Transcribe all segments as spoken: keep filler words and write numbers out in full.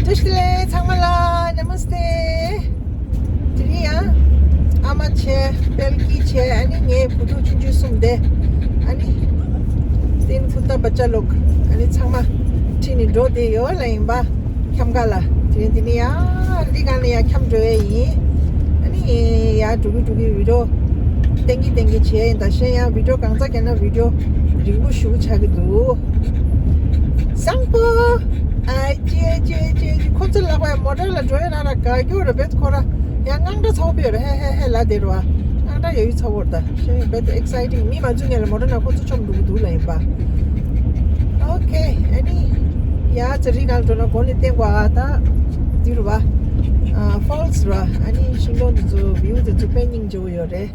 བཀྲ་ཤིས་བདེ་ལེགས་ཚང་མ་ལ། ན་མ་སྟེ། དེ་རིང་ཡང་ཨ་མ་བྱས། དཔལ་སྐྱིད་བྱས། ཨ་ནི་ངའི་བུ་ཕྲུག་ཆུང་ཆུང་གསུམ་དེ། ཨ་ནི་ཏིན་ཕུ་ཏ་བ་ཅ་ལོག་ཨ་ནི་ཚང་མ་ཁྲིད་ནས་འགྲོ་བསྡད་ཡོད་ལ་ཡིན་པ། འཁྱམ་ག་ལ། དེ་རིང་འདི་ནས་ཡར་རི་སྒང་ནས་ཡར་འཁྱམ་འགྲོ་ཡས་ཡིན། ཨ་ནི་ཡར་འགྲོ་གི་འགྲོ་གི་བི་ཌི་ཡོ་བསྟན་གི་བསྟན་གི་བྱས་ཡིན། ད་གཞན་ཡང་བི་ཌི་ཡོ་གང་ཙམ་བརྒྱབ་ན་བི་ཌི་ཡོ་རིང་པོ་ཞེ་པོ་ཆགས་ཀྱི་འདུག་བཟང་པོ། ཨ་ཅེ་ཅེ་ཅེ་ཅེ། ཁོ་ཚོ་ལག་པའི་མོ་ཊ་ལ་འགྲོ་ཡ་ར་ར་དགའ་སྐྱོ་ར་བེད། ཁོ་ར་ཡང་དངངས་སྐྲག་ཚ་པོ་ཡོད་ར། ཧེ་ཧེ་ཧེ་ལ་དེ་རུ་བ། དངངས་སྐྲག་ཡོད་ཡོད་ཚ་པོ་ར། ད་ཤེས་བེད་ཨེག་སའི་ཊིང་། མི་མ་འཛུལ་ངེས་ལ་མོ་ཊ་ནང་ཁོ་ཚོ་མཆོང་འགྲོ་གི་འདུག་ལ་ཡིན་པ། ཨོ་ཁེ། ཨ་ནི་ཡ་ཙི་རི་སྒང་འགྲོ་ན་གོ་ནས་བསྟན་དགོས་ཨ། ད་དེ་རུ་བ། ཨ་ཕོལ་སི་ར། ཨ་ནི་ཤིང་སྡོང་དེ་ཚོ་བིའུ་དེ་ཚོ་དཔེ་སྙིང་རྗེ་པོ་ཡོད་རེད།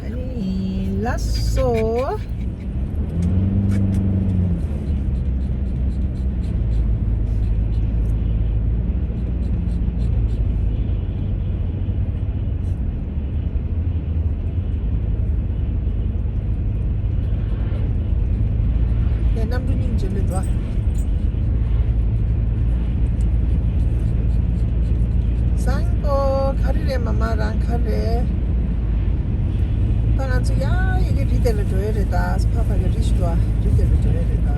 ཨ་ནི་ལགས་སོ། ངས་གནམ་གྲུ་སྙིང་རྗེ་ལོས་འགྲོ། བཟང་པོ། ག་རེ་རེད། མ་མ་རང་ག་རེད། ད་ང་ཚོ་ཡ་ཡི་གེ་རི་དེ་ལ་འགྲོ་ཡ་རེད་ད། ཕ་ཕ་གི་རི་ཞིག་འདུག་རི་དེ་ལ་འགྲོ་ཡ་རེད་ད།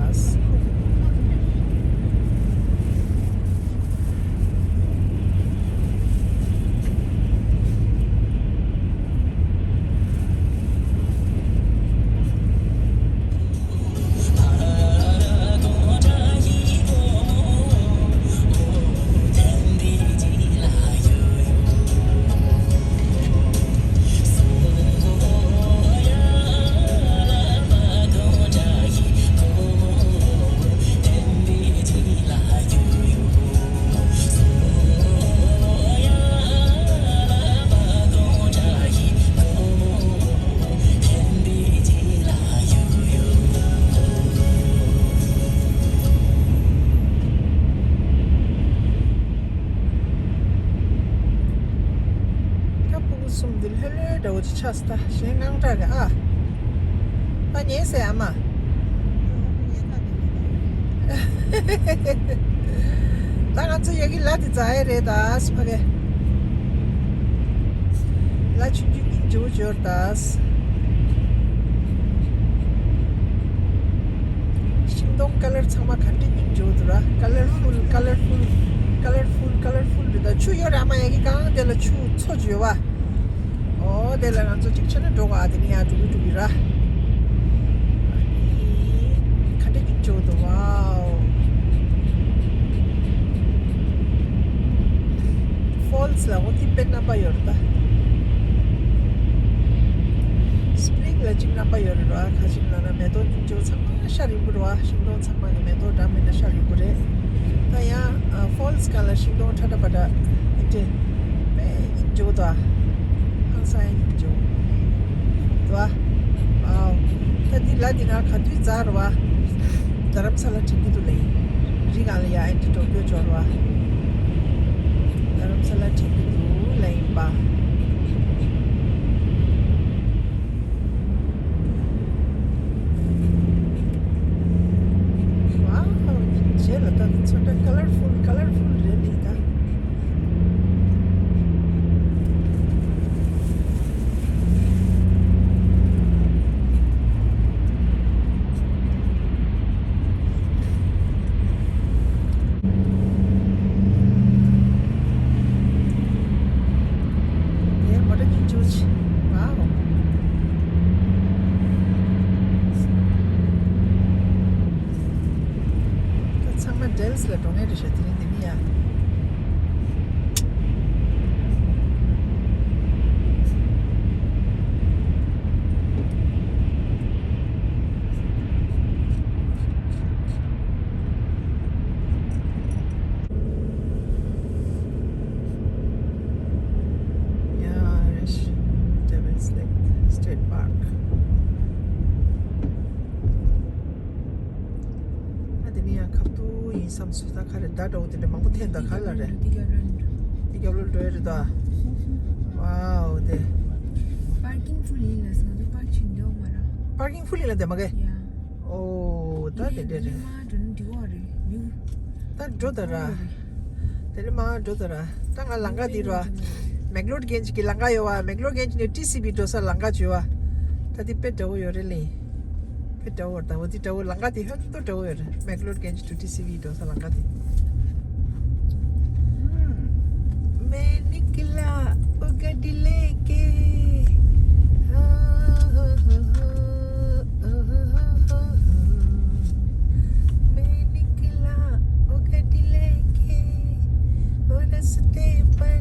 ད་ཕྲུ་གུ་གསུམ་འདི་ལྷོད་ལྷོད་འདྲ་བོ་ཅིག་ཆགས་སོང་། ད་གཞན་དངངས་སྐྲག་གི་ཨ། ད་ཉལ་ཟེར་ཨ་མ། ད་ང་ཚོ་ཡ་གི་ལ་དེ་འཛེག་ཡ་རེད་ད། ཕ་གི་ལ་ཆུང་ཆུང་སྙིང་རྗེ་པོ་ཅིག་ཡོད་རེད་ད། ཤིང་སྡོང་ཀ་ལར་ཚང་མ་ག་འདྲ་སྙིང་རྗེ་པོ་འདུག་ར། ཀ་ལར་ཕུལ། ཀ་ལར་ཕུལ། ཀ་ལར་ཕུལ། ཀ་ལར་ཕུལ་རེད་ད། ཆུ་ཡོད་རེད་ཨ་མ། ཡ་གི་སྒང་དེ་ལ་ཆུ་མཚོ་ཅིག་ཡོད་པ། ཨོ་དེ་ལ་ང་ཚོ་གཅིག་བྱས་ན་འགྲོ་ག་ཨ། དེ་ནི་ཡ་འགྲོ་གི་འགྲོ་གི་ར། ཨ་ནི་ག་འདྲ་སྙིང་རྗེ་པོ་འདུག་ཝའོ། ཕོལ་སི་ལ་འོ་དེ་དཔེ་རྣམ་པ་ཡོད་རེད་ད། སི་པི་རིང་ལ་གཅིག་རྣམ་པ་ཡོད་རེད་ར། ག་ཅིག་ལབ་ན་མེ་ཏོག་སྙིང་རྗེ་པོ་ཚང་མ་ཤར་ཡོང་གི་རེད་བ། ཤིང་སྡོང་ཚང་མ་གི་མེ་ཏོག་འདྲ་མི་འདྲ་ཤར་ཡོང་གི་རེད། ད་ཡང་ཨ་ཕོལ་སི་སྒང་ལ་ཤིང་སྡོང་ཁྲ་ཁྲ་པ་འདྲ་ཨེ་འདྲ་དཔེ་སྙིང་རྗེ་པོ་དང་ཧང་སང་ཡ་སྙིང་རྗེ་པོ་འདུག་བ། ཨའོ། ད་འདི་ལ་འདི་ང་ག་དུས་འཛེག་རེད་བ། རྡ་རམ་ས་ལ་དྲན་གྱི་འདུག་ལེ། རི་སྒང་ལ་ཡ་ཨེ་འདྲ་འགྲོ་སྐྱོད་འབྱོར་བ། རྡ་རམ་ས་ལ་དྲན་གྱི་འདུག་ལེ་ཡིན་པ། ཝའོ། རྗེས་ལ་ད་ཚོ་འདྲ་ཀ་ལར་ཕུལ་ཀ་ལར་ཕུལ་རེད་ལེ་ད། ངའི་མོ་ཊ་གཉིས་འཇུག་ཆེ། ཝའོ། ད་ཚང་མ་ཌལ་སི་ལ་འགྲོ་མཁན་རེད་ཤག་དེ་རིང་འདི་མི་ཡ། Yeah, Devil's Lake State Park. ཨ་དེ་ནི་ཡང་ཁ་ཐུག་ཡིན་བསམ་སོང་། ད་ག་རེ་ད་འགྲོ་དེ་འདྲ་མང་པོ་འཐེན་ད་ག་ལ་རེད། དེ་རྒྱབ་ལོ་འགྲོ་ཡ་རེད་ད། ཝའོ་དེ། པར་ཀིང་ཕུལ་ཡིན་ལ་སོང་དུ་པར་ཕྱིན་འདོད་མ་ར། པར་ཀིང་ཕུལ་ཡིན་ལ་དེ་མ་གས། ཡ། ཨོ་ད་དེ་འདྲ་རེད། མ་འགྲོ་ན་འགྲིག་ག་རེད་མི། ད་འགྲོ་ད་ར། དེ་ནས་མར་འགྲོ་ད་ར། ད་ང་ལམ་ཁ་འདི་ར། མེག་ལོར་གྷན་ཇི་གི་ལམ་ཁ་ཡོད་བ། མེག་ལོར་གྷན་ཇི་ནས་ཊི་སི་བི་འགྲོ་ས་ལམ་ཁ་བྱོས་བ། ད་འདི་དཔེ་འདྲ་བོ་ཡོད་རེད་ལེ། དཔེ་འདྲ་བོ་ད་འོ་འདི་འདྲ་བོ་ལམ་ཁ་འདི་ཧོན་ཏོ་འདྲ་བོ་ཡོད་རེད། མེག་ལོར་གྷན་ཇི་ཊུ་ཊི་སི་བི་འགྲོ་ས་ལམ་ཁ་འདི། मैं निकला ओ गढ़ लेके, ओ, ओ, ओ, ओ, ओ, ओ, ओ। मैं निकला ओ गढ़ लेके, वो रास्ते पर,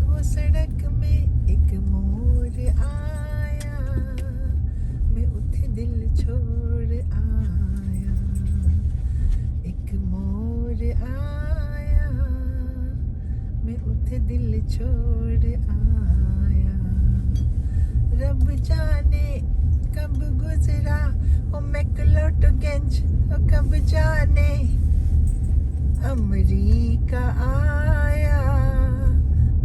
वो सड़क में एक मोड़ आया, मैं उठे दिल छोड़ आया, एक मोड़ आया, मैं उठे दिल छोड़ आया। रब जाने कब गुजरा वो मैकलोडगंज, वो कब जाने अमरीका आया,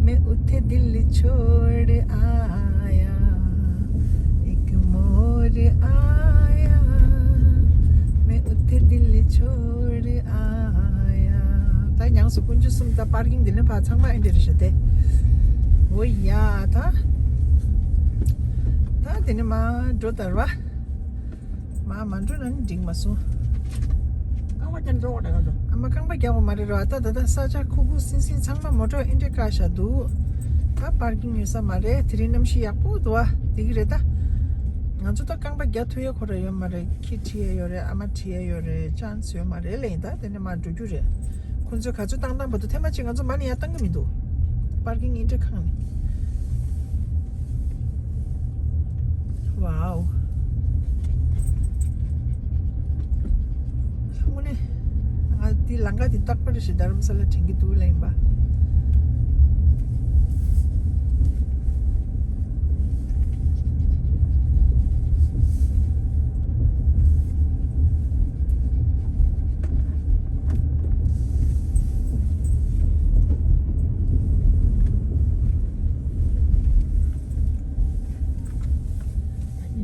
मैं उठे दिल छोड़ आया, एक मोड़ आया, मैं उठे दिल छोड़ आया। ད་ཉང་སུ་ཀུན་ཅུ་སུམ་ད་པར་ཀིང་འདི་ནས་ཕར་ཚང་མ་ཨེ་འདྲ་རེད་ཤག་སྟེ། འོ་ཡ་ད། ད་དེ་ནས་མར་འགྲོ་དར་བ། མར་མ་འགྲོ་ན་ནི་འགྲིག་མ་སོང་། རྐང་པ་རྒྱག་འགྲོ་བ་འདྲ་ག་འགྲོ། ཨ་མ་རྐང་པ་རྒྱག་པ་མ་རེད་ར། ད་ད་ད་ས་ཆ་ཁུག་ཁུག་སིང་སིང་ཚང་མ་མོ་ཊ་ཨེ་འདྲ་བཀག་བཞག་འདུག་ད་པར་ཀིང་ཡོད་ས་མ་རེད། དེ་རིང་གནམ་གཤིས་ཡག་པོ་འདུག་བ། དེ་གི་རེད་ད། ང་ཚོ་ད་རྐང་པ་རྒྱག་ཐུབ་ཡ་ཁོ་ར་ཡོད་མ་རེད། ཁྱི་ཁྲིད་ཡ་ཡོད་རེད། ཨ་མ་ཁྲིད་ཡ་ཡོད་རེད། ཅན་སི་ཡོད་མ་རེད་ལེ། ད་དེ་ནས་མར་འགྲོ་རྒྱུ་རེད། ཁོ་ཚོས་ག་ཚོད་བཏང་བཏང་བར་དུ་ཐེངས་མ་གཅིག་ང་ཚོ་མ་ནི་ཡར་བཏང་གི་མི་འདུག་པར་ཀིང་ཨིན་ཏྲེ་ཁང་ནས། ཝའོ། དངོས་གནས། ང་འདི་ལམ་ཁ་འདི་རྟག་པར་ཞིག་རྡ་རམ་ས་ལ་དྲན་གྱི་འདུག་ལབ་ཡིན་པ།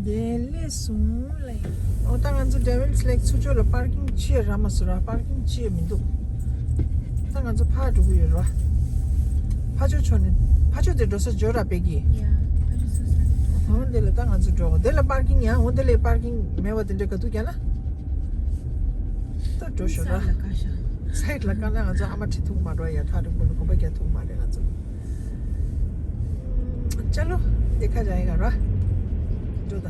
བདེ་ལེགས་སོང་ལེ། ཨོ་ད་ང་ཚོ་ཌེ་ཝིལ་སི་ལེག་ཚུར་ཕྱོགས་ལ་པར་ཀིང་ཅི་ཡང་རག་མ་སོང་ར། པར་ཀིང་ཅི་ཡང་མི་འདུག་ད་ང་ཚོ་ཕར་འགྲོ་གི་ཡོད་ར། ཕར་ཕྱོགས་ཕྱོགས་ནས་ཕར་ཕྱོགས་དེ་འགྲོ་ས་འཇོ་ར་པེ་གི། ཡ། ཕར་ཕྱོགས་སོ་སོ་ནས་འགྲོ། ཨོ་འདི་ལ་ད་ང་ཚོ་འགྲོ་འདི་ལ་པར་ཀིང་ཡང་འོ་འདི་ལ་པར་ཀིང་མེད་པ་དེ་འདྲ་ག་དུས་རྒྱག་ན། ད་འགྲོ་ཤོག་ར། སའིཌ་ལ་བཀག་ཤག་སའིཌ་ལ་བཀག་ན་ང་ཚོ་ཨ་མ་ཁྲིད་ཐུབ་མ་འགྲོ། ཡ་ཐག་རིང་པོ་ལ་གོམ་པ་རྒྱག་ཐུབ་མ་རེད་ང་ཚོ། चलो, देखा जाएगा रा। འགྲོ་ད།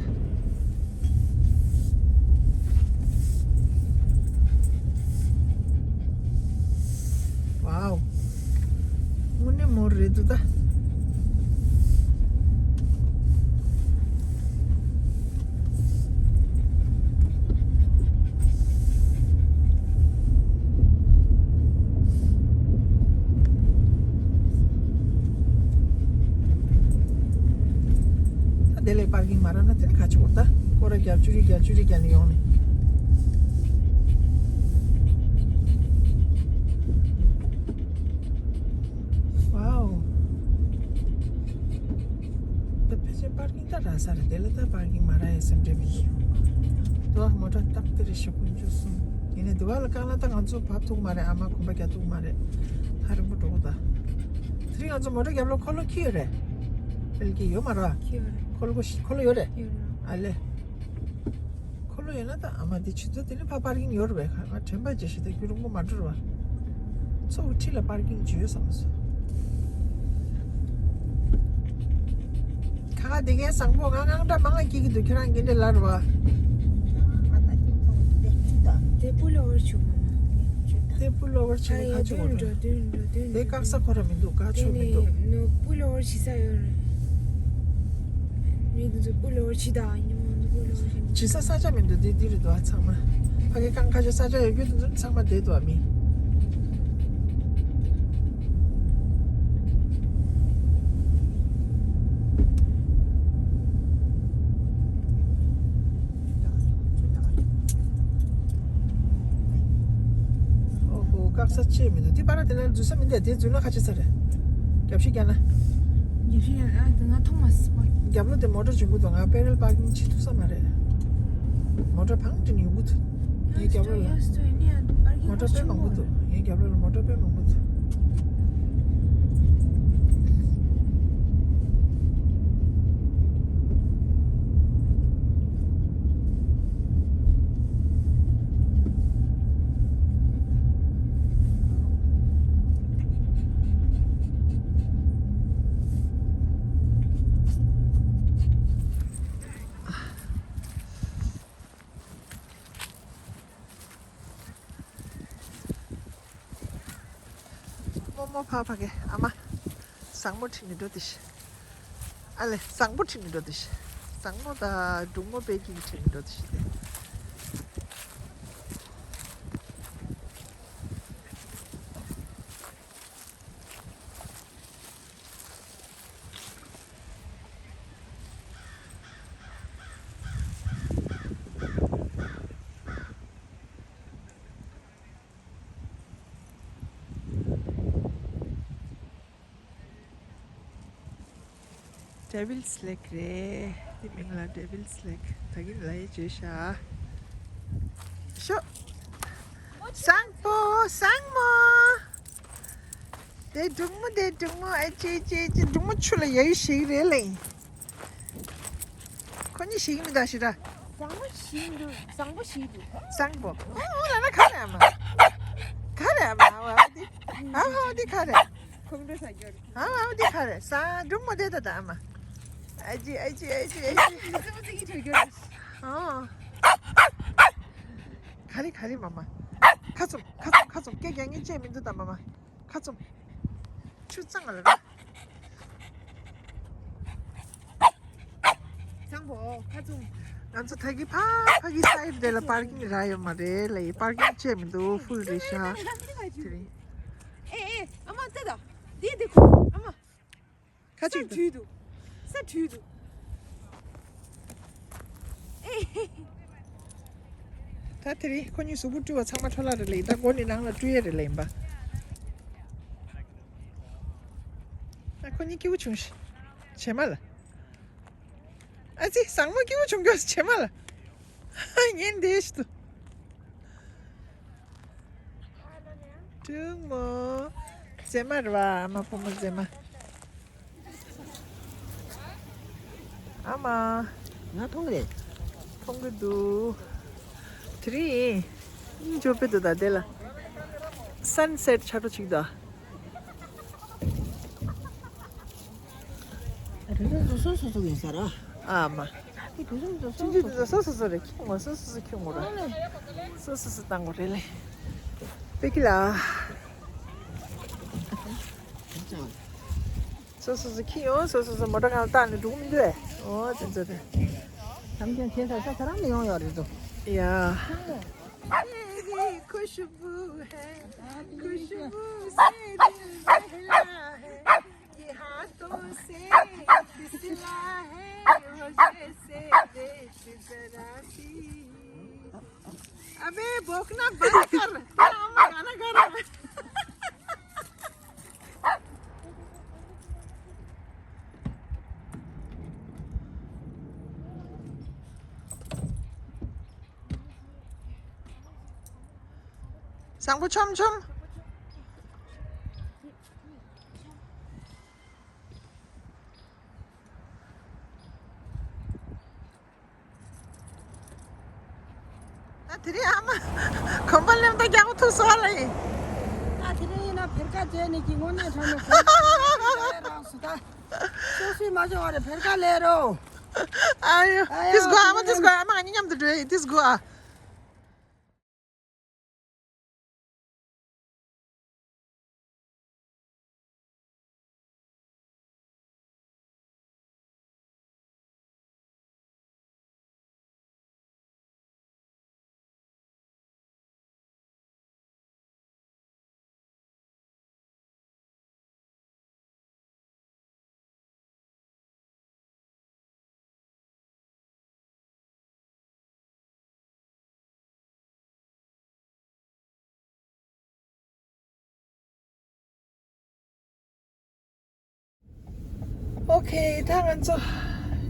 ཝའོ། དངོས་གནས་མོ་རེད་འདུག་ད། ད་དེ་ལས་པར་ཀིང་མ་རག་ན་དེ་ནི་ག་ཆོག་ད། སྐོར་ར་བརྒྱབ་བཅུ་རེ་བརྒྱབ་བཅུ་རེ་བརྒྱབ་ནས་ཡོང་ནས། ཝའོ། ད་ཕལ་ཆེར་པར་ཀིང་ད་རག་ས་རེད། དེ་ལ་ད་པར་ཀིང་མ་རག་ཡ་སེམས་ཁྲལ་མི་འདུག་དོ་མོ་ཊ་སྟག་དེ་རེ་ཤོག་ཀུན་སྤྱོད་གསུམ། ཡིན་ནའི་དུ་བ་ལ་བཀག་ན་ད་ང་ཚོ་བབས་ཐུབ་མ་རེད། ཨ་མ་གོམ་པ་རྒྱག་ཐུབ་མ་རེད། ཐག་རིང་པོ་འགྲོ་གི་ད། དེ་རིང་ང་ཚོ་མོ་ཊ་རྒྱབ་ལ་འཁོར་ལོ་འཁྱེར་ཡོད་རེད། དཔལ་གྱི་ཡོད་མ་རེད། འཁྱེར་ཡོད་རེད། འཁོར་ལོ་འཁོར་ལོ་ཡོད་རེད། ཡོད་རེད། ཨ་ལེ། འཁོར་ལོ་ཡོད་ན་ད་ཨ་མ་འདི་ཆུ་ཚོད་དེ་ནི་ཕ་པར་ཀིང་ཡོད་རེད་པས། ང་དྲན་པ་བརྗེད་ཤག་ད་རྒྱུན་རིང་པོ་མ་འགྲོ་རེད་པ། མཚོ་གི་འཁྲིས་ལ་པར་ཀིང་ཅིག་ཡོད་བསམ་སོང་། ཁ་ཁ་དེ་གའི་བཟང་པོ་ང་དངངས་སྐྲག་མང་ང་སྐྱེ་གི་འདུག་ཁྱོད་རང་གིས་འདི་ལབ་རེད་པ། དེ་སྤུ་ལོ་བར་ཆུ་མ་མ། དེ་སྤུ་ལོ་བར་ཆུ་ཁ་ཆུ་འགྲོ་འགྲོ་འགྲོ་འགྲོ། དེ་བཀག་ས་ཁོ་ར་མི་འདུག་ཁ་ཆུ་མི་འདུག་ནོ་སྤུ་ལོ་བར་ཆི་ས་ཡོད་རེད། མི་འདི་ཚོ་སྤུ་ལོ་བར་ཆི་ད་ཉི་མ་འདི་སྤུ་ལོ་བར་ཆི། ཇི་ས་ས་ཆ་མི་འདུག་འདི་འདི་རེད་འདུག་ཚང་མ། ཕ་གི་རྐང་ཁ་ཆུ་ས་ཆ་ཡོད་རྒྱུ་འདི་ཚོ་ཚང་མ་བསྡད་འདུག་མི། ཨོ་ཧོ། བཀག་ས་ཅི་མི་འདུག་འདི་པར་དེ་ན་འཛུལ་ས་མི་འདུག་དེ་འཛུལ་ན་ཁ་ཆེ་ས་རེད། རྒྱབ་ཤིག་རྒྱག་ན། རྒྱབ་ཤིག་རྒྱག་ན་ང་མཐོང་མ་སོང་། རྒྱབ་ལོགས་དེ་མོ་ཊ་འཇུག་གི་འདུག་ང་པེ་རེལ་པར་ཀིང་བྱེད་ཐུབ་ས་མ་རེད། མོ་ཊ་བང་དྲིན་ཡོང་གི་འདུག་ངའི་རྒྱབ་ལོགས་ལ། མོ་ཊ་དཔེ་མང་པོ་འདུག་ངའི་རྒྱབ་ལོགས་ལ་མོ་ཊ་དཔེ་མང་པོ་འདུག་མོ་ཕ་ཕ་གི་ཨ་མ། བཟང་མོ་ཁྲིད་ནས་འགྲོ་དེ་ཤི། ཨ་ལེ་བཟང་པོ་ཁྲིད་ནས་འགྲོ་དེ་ཤི། བཟང་མོ་དང་སྒྲུང་མོ་པའི་ཀྱི་ཁྲིད་ནས་འགྲོ་དེ་ཤི་དེ། Devil's Lake རེད། དེ་མིང་ལ་Devil's Lake ད་གིན་ལ་ཡི་བརྗོད་ཤག་ཤོ། བཟང་པོ་བཟང་མོ། དེ་སྒྲུང་མོ་དེ་སྒྲུང་མོ་ཨེ་ཅེ་ཅེ་ཅེ་སྒྲུང་མོ་ཆུ་ལ་ཡ་ཡུ་ཞིག་རེད་ལེ། ཁོ་གཉིས་ཞིག་མི་འདུག་ཞེ་དྲག་བཟང་པོ་ཞིག་འདུག་བཟང་པོ་ཞིག་འདུག་བཟང་པོ། ཨ་འོ་ལ་ན་ག་རེ་ཨ་མ། ག་རེ་ཨ་མ་ཨ་འདི། ཨ་ཧ་འདི་ག་རེ། ཁོང་ཁྲོ་ཟ་རྒྱུ་རེད། ཨ་ཨ་འདི་ག་རེ་ཟ་སྒྲུང་མོ་དེ་ད་ད་ཨ་མ། ཨ་ཅི་ཨ་ཅི་ཨ་ཅི་ཨ་ཅི། འདི་ཚོ་ཚིག་གི་གྲོས་རྒྱུ་རེད། ཨ། ག་རེ་ག་རེ་མ་མ། ཁ་ཚུམ་ཁ་ཚུམ་ཁ་ཚུམ་སྐད་རྒྱག་མཁན་ཅིག་མི་འདུག་ད་མ་མ། ཁ་ཚུམ། ཆུ་གཙང་ལ་ར། བཟང་པོ་ཁ་ཚུམ། ང་ཚོ་ད་གི་ཕ་ཕ་གི་སའིཌ་དེ་ལ་པར་ཀིང་རག་ཡོད་མ་རེད་ལ་ཡི་པར་ཀིང་བཅད་མི་འདུག་ཕུལ་རེད་ཤག་དེ་རིང་། ཨེ་ཨེ་ཨ་མ་ལྟ་ད། འདི་འདི་ཁོ་ཨ་མ། ཁ་ས་ཅིག་དུས་འདུག་ས་དུས་འདུག་ཨེ། ད་དེ་རིང་ཁོ་གཉིས་གཟུགས་པོ་བཀྲུས་པ་ཚང་མ་འཕྲོ་བརླག་རེད་ལེ། ད་མགོ་ནི་ནང་ལ་བཀྲུ་ཡས་རེད་ལེ་ཡིན་པ། ད་ཁོ་གཉིས་སྐྱིད་པོ་བྱུང་ཤི། བྱེ་མ་ལ། ཨ་ཙི་བཟང་མོ་སྐྱིད་པོ་བྱུང་གི་བྱེ་མ་ལ། ཉན་བདེ་ཞིག་ཏུ། ཀྲུང་མོ། མཛེས་མ་རེད་བ། ཨ་མ་བུ་མོ་མཛེས་མ། ཨ་མ། ང་མཐོང་གི་རེད། མཐོང་གི་འདུག་དེ་རིང་། འཇོ་པེ་འདུག་ད་དེ་ལ། སན་སེཊ་ཆ་འགྲོ་ཅིག་འདུག་རེ་རེ་རུ་སོ་སོ་སོ་ཡིན་ས་ར། ཨ་མ། ཅི་ཅི་ཅི་སོ་སོ་སོ་རེད། ཁྱོད་ངོ་སོ་སོ་སོ་ཁྱོད་ངོ་ར། སོ་སོ་སོ་བཏང་དགོས་རེད་ལེ། པེ་ཀི་ལ། སོ་སོ་སོ་ཁྱི་ཡོང་སོ་སོ་སོ་མོ་ཊ་གང་བཏང་ནས་འགྲོ་གི་མི་འདུག་ཨེ། ཨོ་དེ་ཚོ་རེད། དམ་རྒྱུན་ཁྱེད་ཚོ་ས་ཁ་རང་ནས་ཡོང་ཡོད་རེད་འདུག་ཡ། خوشبو ہے، خوشبو سے دل بہلا ہے، یہ ہاتھوں سے پسلا ہے، وہ جیسے ریت جراثیم۔ ابے بھونکنا بند کر، تیرا اماں گانا گا رہا ہے۔ བཟང་པོ་ཆོམ་ཆོམ། ད་དེ་རིང་ཨ་མ་གོམ་པ་ལེམ་ཏོ་རྒྱག་གོ་ཐུག་སོང་ལ་ཡིན། ད་དེ་རིང་ཡིན་ན་བེར་ཀ་བརྗེས་ནས་ཀྱི་དངོས་གནས་དྲང་ནས་གོམ་པ་ལེན་རོགས་སུ་ད། སོ་སོའི་མ་བྱུང་བ་རེད། བེར་ཀ་ལས་རོགས། ཨ་ཡོ། ཨ་ཡོ། ཏིས་གོ་ཨ་མ་ཏིས་གོ་ཨ་མ་ང་གཉིས་མཉམ་དུ་འགྲོ་ཡི་ཏིས་གོ་ཨ། ཨོ་ཁེ། ད་ང་ཚོ་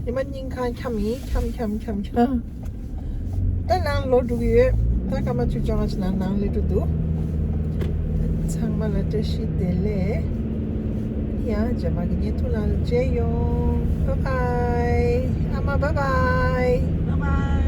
ཉི་མ་སྙིང་ཁ་འཁྱམ་ཡིན། འཁྱམ་འཁྱམ་འཁྱམ་འཁྱམ། ད་ནང་ལོག་འགྲོ་གི་ཡོད། ད་སྐར་མ་བཅུ་བཅོ་ལྔ་ཅིག་ནང་ནང་སླེབས་འགྲོ་འདུག་ཚང་མ་ལ་བཀྲ་ཤིས་བདེ་ལེགས། ཡང་རྗེས་མ་གི་བརྙན་ཐུང་ནང་ལ་མཇལ་ཡོང་། བཱའི་བཱའི། ཨ་མ་བཱའི་བཱའི། བཱའི་བཱའི།